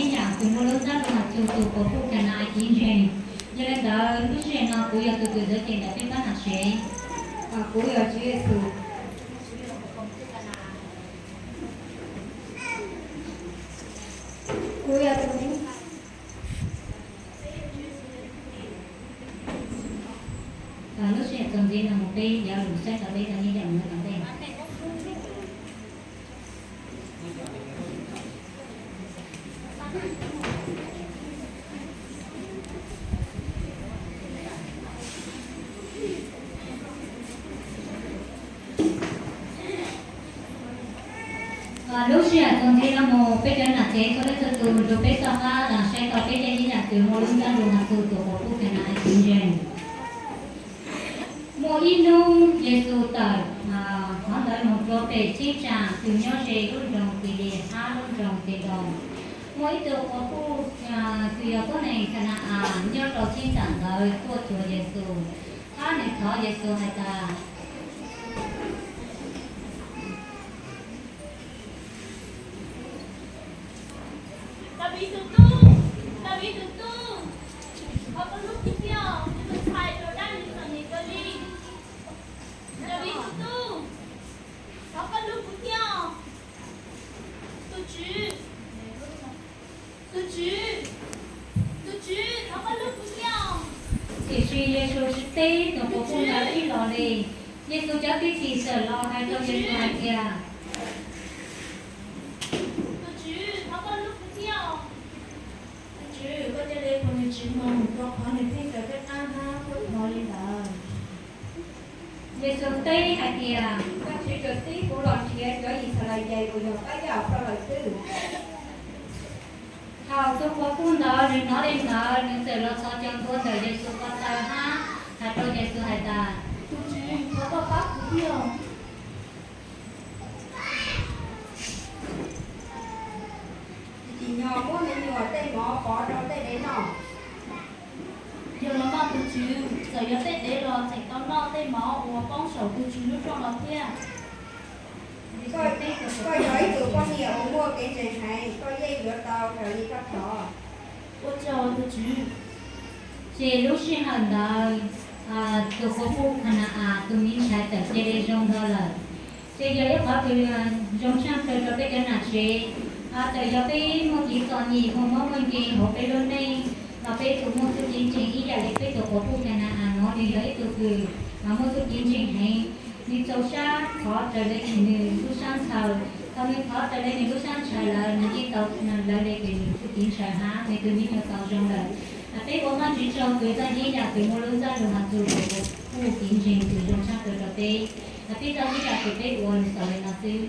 Ib yam kws muaj lub ntsab lug has txug tug quas puj Ka na-as kiv ntseeg. Yog le ntawd lub sij hawm no kuv yog tug kws ntawd ces ntawm peb pab nam tsev. Kuv yog Tswv Yexus. Kuv yog tug Lub sij hawm txuas ntxiv no mus peb yuav lug saib tau peb cov nyiaj yam no tom ntej. Lub sij hawm txuas ntxiv no mus peb cov nam tsev txhua leej txhua tug nrug peb txoj qab saib tau peb cov nyiaj yam kws muaj lub ntsab lug has txug tug quas puj Ka na-as kiv ntseeg. Muaj ib hnub Yexus tawm hov ntawd moog rua pem cheeb tsam kws nyob ze lub nroog Tilis hab lub nroog Tidaus. Muaj ib tug quas puj kws yog tuab neeg Ka na-as nyob rau cheeb tsam ntawd tuaj cuag Yexus, hab nwg thov Yexus has tas, Daviv tug tub, Daviv tug tub, thov koj hlub kuv thiab, kuv tug ntxhais raug dab neeg txom nyem kawg li. Daviv tug tub, thov koj hlub kuv thiab. Tus Tswv, tus Tswv, tus Tswv, thov koj hlub kuv thiab. Tiam sis Yexus tsis teb tug quas puj ntawd ib los li. Yexus cov tub txib txawm los hais rau Yexus hais tias, Tus Tswv, thov koj hlub kuv thiab. Tus Tswv, koj ca le puag nwg tsis moog, rua qhov nwg pheej raws peb qab hab, koj thov li ntawd. Yexus teb hais tias, Koj tsis txawj txib kuv los nrhiav cov Yixalayees uas yog pab yaj ploj lawm xwb? Thaum tug quas puj ntawd nwg hnov li ntawd, nwg txawm los txhos caug ntua ntawm Yexus ko taw hab has rua Yexus hais tas, Tus Tswv, thov koj pab kuv thiab. Tsim nyog muab me nyuam tej mov pov rau tej dev noj. Yog los mas tus Tswv, txawm yog tej dev los tseem tau noj tej mov uas poob saum tus Tswv lub rooj los thiab. Koj yog ib tug poj niam uas muaj kev ntseeg heev, koj yeej yuav tau raws li koj thov. Ua tsaug tus Tswv. Ces lub sij hawm ntawd tus quas puj Ka na-as tus miv ntxhais txawm cia li zoo nrho lawm. Ces yog ib qhov kws zoo tshaaj plaws rua peb cov nam tsev, txawm yog peb muaj kev txom nyem, muaj mob muaj nkeeg hauv peb lub neej, los peb tug muaj txuj kev ntseeg ib yam li peb tus quas puj Ka na-as no, nwg yog ib tug kws muaj txuj kev ntseeg heev. Nwg txaus sab thov raws le nwg lub sab ntshaw. Thaum nwg thov raws le nwg lub sab ntshaw lawm, nwg yeej tau lawv le kws nwg txuj kev ntshaw hab nwg tug me nyuam tau zoo lawm. Peb ua Vaajtswv tsaug kws txoj nyiaj yam kws muaj lub ntsab lug has txug tus quas puj kev ntseeg kws zoo tshaaj plaws rua peb. Peb txoj nyiaj yam kws peb ua nws xaus le no xwb.